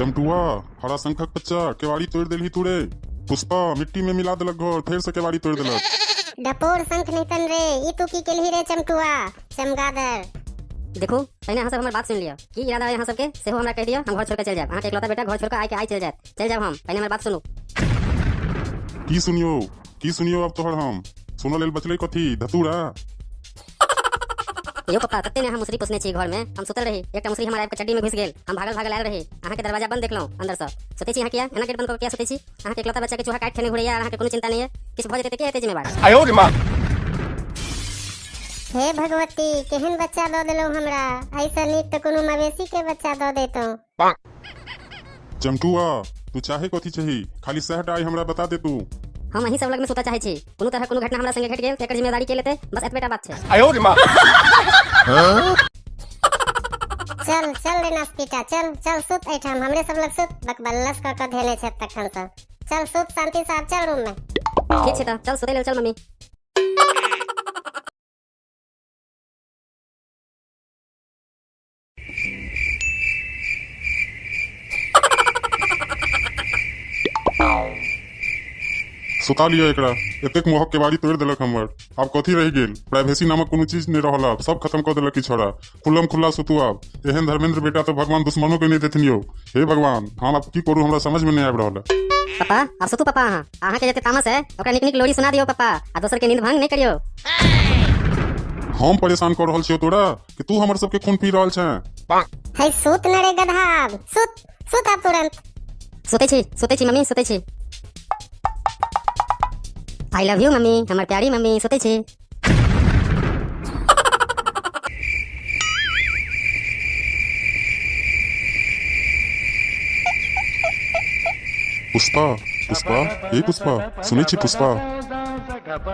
चमटुआ हरा शंखक बच्चा केवाड़ी तोड़ि देलही तू रे। पुष्पा मिट्टी में मिला देलक घर, फेर से केवाड़ी तोड़ि देलक। डपोर शंख नहीं तन रे, ई तू की केलही रे चमटुआ चमगादड़। देखू पहिने अहाँ सब हमर बात सुनि लिअ, की इरादा है अहाँ सबके सेहो हमरा कहि दिअ, हम घर छोड़ के चलि जायब। अहाँके इकलौता बेटा घर छोड़ के आइ के आइ चलि जायत, चलि जायब हम, पहिने हमर बात सुनू। की सुनियो, की सुनियो अब तोहर हम सुनऽ लेल बचलै कथी धतूरा। यो पप्पा तते ने हम मुसरी पोसने छी घर में, हम सुतल रही, एकटा मुसरी हमर आबि के चड्डी में घुसि गेल, हम भागल भागल आयल रही, अहाँके दरवाजा बंद देखलहुँ अंदर सँ। सोचै छी अहाँ किया एना गेट बंद कऽ के किया सुतै छी? अहाँके इकलौता बच्चा के चूहा काटि खेने घुरैया, अहाँके कोनो चिंता नहि है, किछु भऽ जेतै तऽ के हेतै जिम्मेवार? हे भगवती, केहन बच्चा दऽ देलहुँ हमरा, एहिसँ नीक तऽ कोनो मवेशी के बच्चा दऽ दैतहुँ। चमटुआ तू चाहे कथी चाही, खाली सएह टा आइ हमरा बता दे तू। हम अहीं सब लग में सुतऽ चाहै छी, कोनो तरह कोनो घटना हमरा संगे घटि गेल तऽ एकर जिम्मेदारी के लेतै, बस एतबे टा बात छै। चल चल रे नास्तिका, चल चल सुत एहिठाम, हमरे सब लग सुत, बकबल्लस कऽ कऽ धेने छै तखन सँ। चल सुत शांति से, आब चल रूम में। ठीक छै तऽ चल सुतै लेल चल मम्मी। सुता लिअ एकरा, एतेक मोहक केवाड़ी तोड़ि देलक हमर, आब कथी रहि गेल? प्राइवेसी नामक कोनो चीज नहि रहल आब, सब खत्म कऽ देलक ई छौड़ा। खुल्लम खुल्ला सुतू आब, एहन धर्मेंद्र बेटा तऽ भगवान दुश्मनो के नहि देथिन यौ। हे भगवान, हम आब की करू, हमरा समझ में नहि आबि रहल है। पप्पा आब सुतू पप्पा, अहाँ अहाँके जते तामस है ओकरा नीक नीक लोरी सुना दियौ पप्पा, आ दोसर के नींद भंग नहि करियौ। हम परेशान कऽ रहल छियौ तोरा कि तू हमर सबके खून पी रहल छें? है सुत न रे गधा, आब सुत सुत आब तुरंत। सुतै छी, सुतै छी मम्मी, सुतै छी। I love you mummy, हमर प्यारी मम्मी, सुतै छी। पुष्पा, पुष्पा, ए पुष्पा, सुनै छी पुष्पा?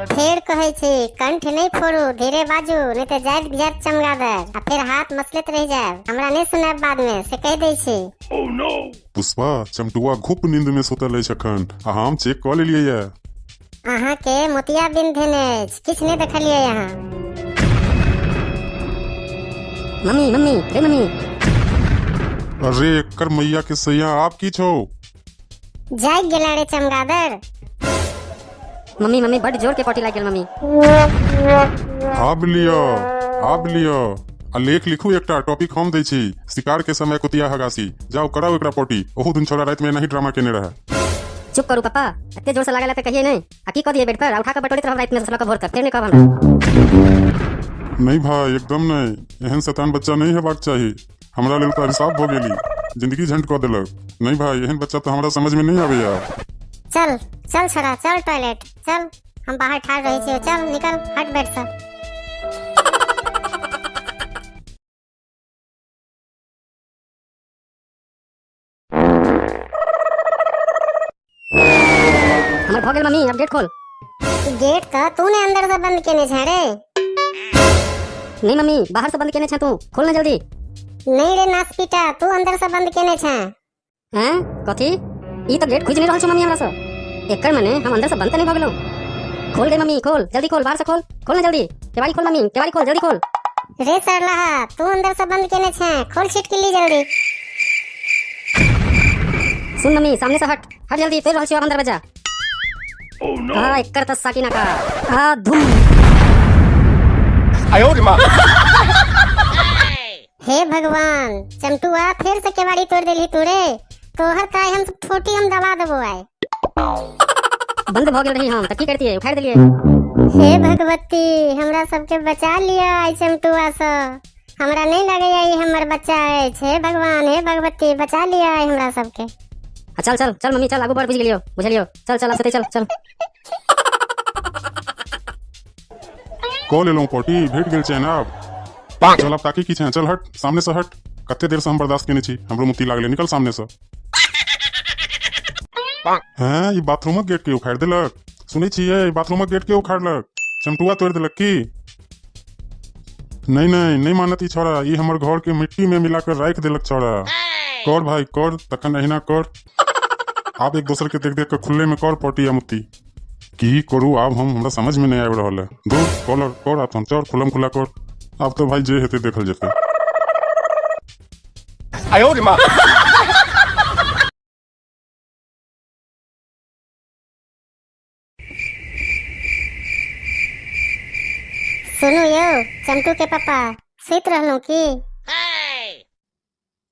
फेर कहै छी कंठ नहि फोड़ू, धीरे बाजू, नहि तऽ जाइत जाइत चमगादड़ आ फेर हाथ मसलैत रहि जायब, हमरा नहि सुनायब बाद में, से कहि दै छी। पुष्पा, चमटुआ घुप नींद में सुतल अछि अखन, आ हम चेक कऽ लेलियै ये। अहाँके मोतियाबिंद धेने अछि, किछु नहि देखलियै अहाँ। मम्मी मम्मी रे मम्मी। अरे एकर मैया के सैया, आब की छौ? जागि गेला रे चमगादड़। मम्मी मम्मी बड जोर के पॉटी लागि गेल मम्मी। आब लिअ, आब लिअ, आ लेख लिखू एकटा टॉपिक हम दै छी, शिकार के समय कुतिया हगासी। जाउ कराउ एकरा पॉटी, ओहू दिन छोड़ा राति में एनाही ड्रामा केने रहे। चुप करू पप्पा, एते जोर से लागल है तऽ कहिए नहि, आ की कऽ दियै बेड पर, आ उठा कऽ बटोरैत रहब राति में से लऽ कऽ भोर तक, फेर नहि कहब हमरा। नहीं भाई, एकदम नहीं, एहन शैतान बच्चा नहीं हेबाक चाही, हमरा लेल तऽ अभिशाप भऽ गेली, जिंदगी झंड कऽ देलक। नहीं भाई, एहन बच्चा तऽ हमरा समझ में नहीं आबैया। चल चल छोड़ा, चल टॉयलेट चल, हम बाहर ठाढ़ रहै छियौ, चल निकल, हट बेड से। हमर भऽ गेल मम्मी, आब गेट खोल। गेट तऽ तू ने अंदर से बंद केने छे रे। नहीं मम्मी, बाहर से बंद केने छे तू, खोल ना जल्दी। नहीं रे नासपीटा, तू अंदर से बंद केने छे। हैं कथी? ई तऽ गेट खुजि नहि रहल छौ मम्मी हमरा से, एकर माने हम अंदर से बंद तऽ नहि भऽ गेलहुँ। खोल गे मम्मी, खोल जल्दी, खोल बाहर से, खोल खोल ना जल्दी, केवाड़ी खोल मम्मी, केवाड़ी खोल जल्दी खोल। रे सरलाहा, तू अंदर से बंद केने छे, खोल छिटकिली जल्दी। सुन मम्मी, सामने से हट, हट जल्दी, फेर रहल छियौ अंदर बजा। हाँ एकर तऽ साकी नाका, आ धूम। हे भगवान, चमटुआ फेर से केवाड़ी तोड़ देलही तू रे, तोहर ताय हम ठोटी हम दबा देबो आइ। बंद भऽ गेल रही हम तऽ की करतियै, उखाड़ि देलियै। हे भगवती, हमरा सबके बचा लिअ आइ चमटुआ सँ, हमरा नहि लगैया ई हमर बच्चा अछि। हे भगवान, हे भगवती, बचा लिअ आइ हमरा सबके। आ चल चल चल मम्मी चल, आगू बढ़, बुझि गेलियौ, बुझलियौ, चल चल आब सुतै चल चल। कऽ लेलहुँ पॉटी, भेट गेल चैन आब। चल आब ताकी की छै, चल हट सामने से हट, कते देर से हम बर्दाश्त केने छी, हमरो मुत्ती लागले, निकल सामने से। हैं ई बाथरूमक गेट के उखाड़ि देलक? सुनै छियै, बाथरूमक गेट के उखाड़लक? चमटुआ तोड़ि देलक की? नहीं नहीं नहीं मानत ई छौड़ा, ई हमर घर के मिट्टी में मिला कर राखि देलक छौड़ा। कर भाई कर, तखन एहिना कर। आब एक दोसर के देख देख के खुले में कर पॉटी या मुत्ती। की करू आब हम, हमरा समझ में नहीं आबि रहल है। दूर कॉलर कर, आब हम चल खुलम खुला कर, आब तो भाई जे हेतै देखल जेतै। सुनू यौ चमटू के पप्पा, सुति रहलहुँ की?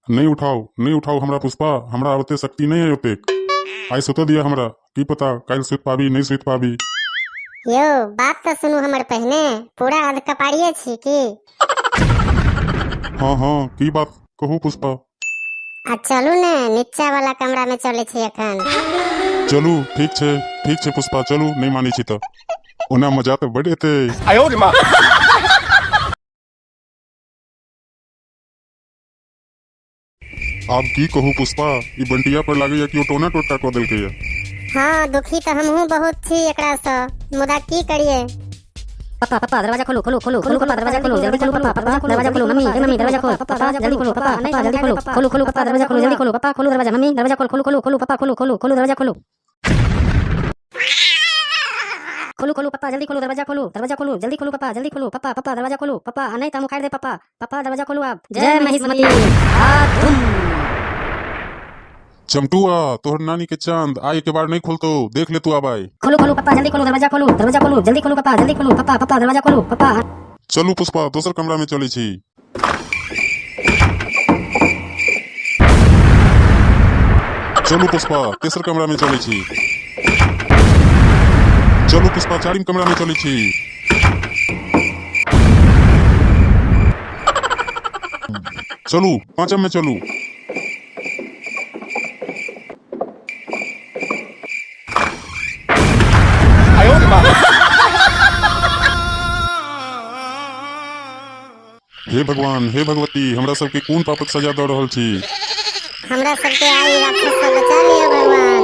नहि उठाउ, नहि उठाउ हमरा पुष्पा, हमरा ओते शक्ति नहि है ओतेक। आइ सुतऽ दिअ हमरा, की पता काल्हि सुति पाबी नहि सुति पाबी। यौ बात तऽ सुनू हमर पहिने, पूरा अध कपाड़िये छी की? हँ हँ, की बात कहू पुष्पा। आ चलू ने नीचा वाला कमरा में चलै छी एखन। चलू, ठीक छै, ठीक छै पुष्पा, चलू, नहि मानै छी तऽ। ओना मजा तऽ बड एतै। आब की कहू पुष्पा, ई बंटिया पर लागैया कि ओ टोना टोटका कऽ देलकैया। हाँ दुखी तऽ हमहूँ बहुत छी एकरा सँ, मुदा की करिए। पप्पा पप्पा दरवाजा खोलो खोलो खोलो खोलो पप्पा दरवाजा खोलो जल्दी खोलो पप्पा पप्पा दरवाजा खोलो मम्मी हे मम्मी दरवाजा खोल पप्पा जल्दी खोलो पप्पा पप्पा जल्दी खोलो खोलो खोलो पप्पा दरवाजा खोलो जल्दी खोलो पप्पा खोलो दरवाजा मम्मी दरवाजा खोल खोलो खोलो खोलो पप्पा खोलो खोलो खोलो दरवाजा खोलो खोलो खोलो पप्पा जल्दी खोलो दरवाजा खोलो दरवाजा खोलो जल्दी खोलो पप्पा जल्दी खोलो पप्पा पप्पा दरवाजा खोलो पप्पा नहीं तो हम उखाड़ दे पप्पा पप्पा दरवाजा खोलो आप। जय महिष्मती आ धुम। चमटुआ तोहर नानी के चांद आइ के बार नहीं खोलतो, देख ले तू आब आइ। खोलो खोलो पप्पा जल्दी खोलो दरवाजा खोलो दरवाजा खोलो जल्दी खोलो पप्पा जल्दी खोलो पप्पा पप्पा दरवाजा खोलो पप्पा। चलू पुष्पा दोसर कमरा में चलै छी। चलू पुष्पा तेसर कमरा में चलै छी। चलू पुष्पा चारिम कमरा में चलै छी। चलू पांचम में चलू। हे भगवान, हे भगवती, हमरा सबके कोन पापक सजा दऽ रहल छी? हमरा सबके आइ राक्षस सँ बचा लिअ भगवान।